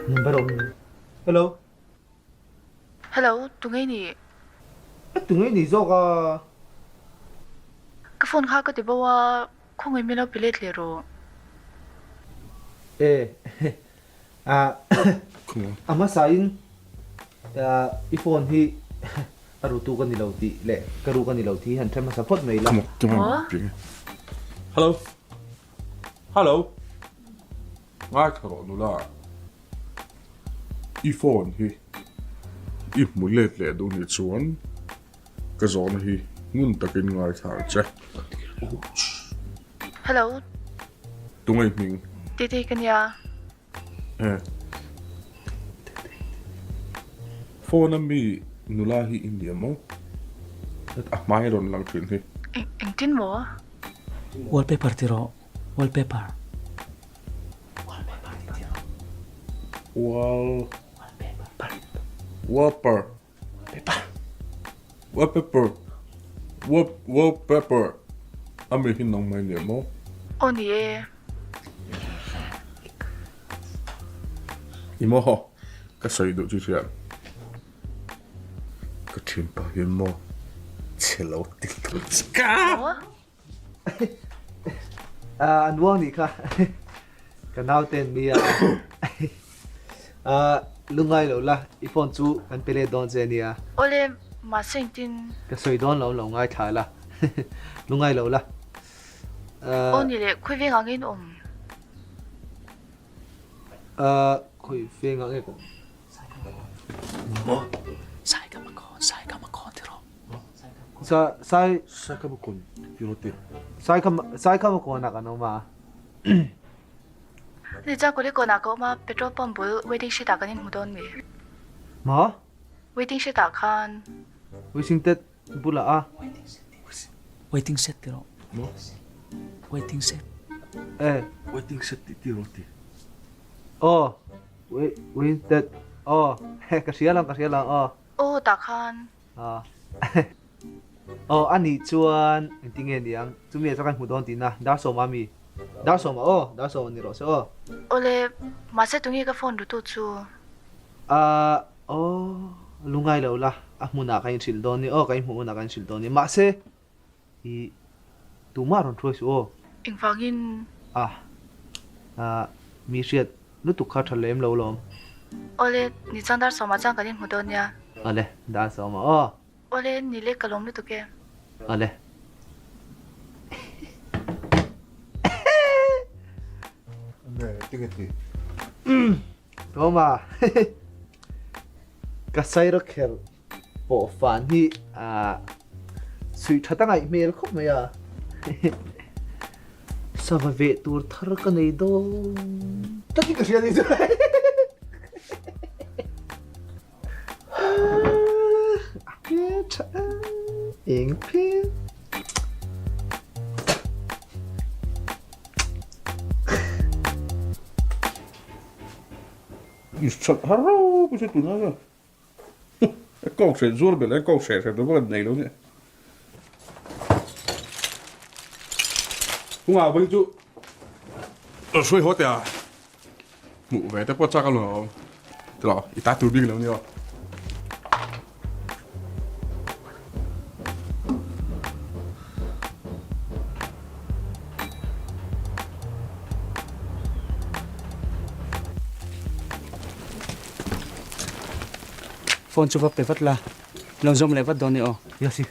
Number awm. Hello. Hello, tunge i nih? A tunge i nih zawk a? Ka phone kha ka ti bo a, khawngaih min lo pe let leh rawh. E, a a hmasa in i phone hi a rutu ka ni lo tih leh ka ru ka ni lo tih hi han then hmasa phawt mai la. Hello. Hello. Ngaithla rawh nula, i phone hi i hmu let leh duh nih chuan ka zawhna hi ngun takin ngaithla ang che. Hello. Tunge i hming? Titi ka nia. Eh. Phone a mi nula hi i ni em aw? A hmai rawn lang thin hi. Engtin maw? Wallpaper ti rawh. Wallpaper. Wall Wallpaper Wallpaper Wall Wallpaper A mi hi nang mai ni em aw? Aw ni e. I maw ka sawi duh chu hriat. Ka thianpa hian maw chhe lo ti ka. A nuang nih kha ka naute an nia lungai lo la i phone chu kan pe let dawn che ania. Awle mahse engtin. Ka sawi dawn lo lo ngaithla la lungai lo la. Aw ni leh khawi veng ah nge in awm? Khawi veng ah nge ka awm? Saikhamakawn Saikhamakawn ti rawh. Sa sai Saikhamakawn ti rawh ti. Saikham Saikhamakawn ah kan awm a. Ni chuan Kulikawn ah ka awm a, petrol pump bul waiting shed ah kan inhmu dawn mi? Maw? Waiting shed ah khan. Waiting shed bulah a. Waiting shed ti rawh. Maw? Waiting shed. Eh. Waiting shed tih ti rawh ti. Aw, waiting shed. Aw, ka hria lang ka hria lang aw. Aw tah khan. Aw a nih chuan engtin nge niang? Chumi ah chuan kan hmu dawn tihna dar sawma mi? Dar sawma aw, dar sawma ni rawh se aw. Awle, mahse tunge ka phone rutu chu? Ahh aw, lungai lo la, a hmunah ka inhrilh dawn ni aw, ka inhmuh hunah ka inhrilh dawn ni. Mahse, i tumah rawn hruai suh aw. Engvangin? Ah, ah, mi hriat lutuk kha tha lem lo lawm. Awle, ni chuan dar sawmah chuan kan inhmu dawn nia. Awle, dar sawmah aw. Awle, ni le ka lawm lutuk e. Awle. Nge, tinge ti? Tawma, ka sairawkher pawh fan hi suih tha ta ngaih hmel khawp mai a, sava veh tur thar ka nei dawn tlat hi ka hria ni chu a hmel tha eng phel. I that har rau pawh chu tunah chuan. Kawk hreh zuar belh a, kawk hreh hreh tur pawh nei lo nia. Kungah vawi chu hruai haw teh a, hmuh ve te pawh chak a lo tilo i ta tur bik lo nia. Phone chu va pe vat la, lo zawm leh vat dawn ni aw. Yes sir.